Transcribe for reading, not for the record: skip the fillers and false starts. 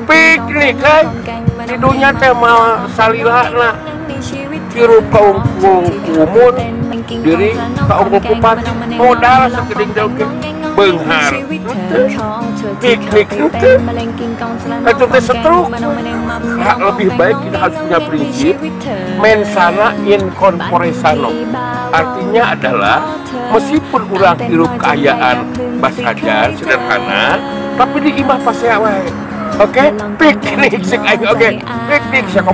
Piknik kan di dunia teh mah salilana hirup kaum kumun diri kaum bupati modal sakedeung oge beunghar piknik henteu atuh teh stroke. Lebih baik kita harus punya prinsip mensana in corpore sano, artinya adalah meskipun urang hirup kaayaan basajan sederhana tapi di imah pasea wae. Oke, piknik sik aing oke. Piknik siapa?